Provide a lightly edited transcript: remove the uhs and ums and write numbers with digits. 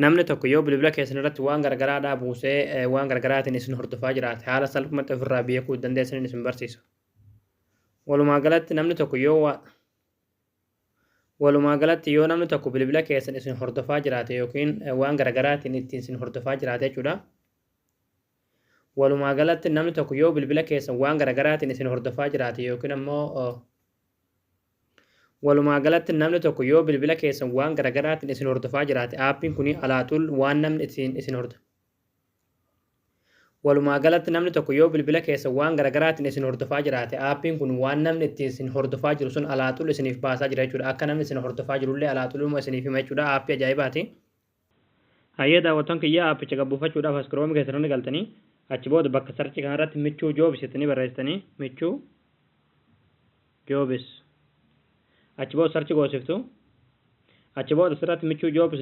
Namni tokko yoo bilbila keessan irratti waan garagaraadhaa buusee waan garagaraatiin isin hordofaa jiraate, haala salphumatti ofirraa beekuu dandeessaniin isin barsiisa. Walumaa galatti namni tokko yoo Walumaa galatti yoo namni tokko bilbila keessan isin hordofaa jiraate yookiin waan garagaraatiin ittiin isin hordofaa jiraate jechuudha. Walumaa galatti namni tokko yoo bilbila keessan waan garagaraatiin isin hordofaa jiraate yookiin ammoo Walumaa galatti namni tokko yoo bilbila keessan waan garagaraatiin isin hordofaa jiraate, aappiin kun alaaxul waan namni ittiin isin hordo Walumaa galatti namni tokko yoo bilbila keessan waan garagaraatiin isin hordofaa jiraate, aappiin kun waan namni ittiin isin hordofaa jiru sun alaaxul isiniif baasaa jira jechuudha. Akka namni isin hordofaa jirullee alaaxuluma isiniif hima jechuudha. Aappii ajaa'ibaati. Hayyee daawwattoon kiyya, aappicha gad buufachuudhaaf as Chrome keessan ni galtanii, achi booda bakka search kanarratti Michuu Jobs jettanii barreessitanii, Michuu Jobs, achi booda search goosiftu. Achi booda asirratti Michuu Jobs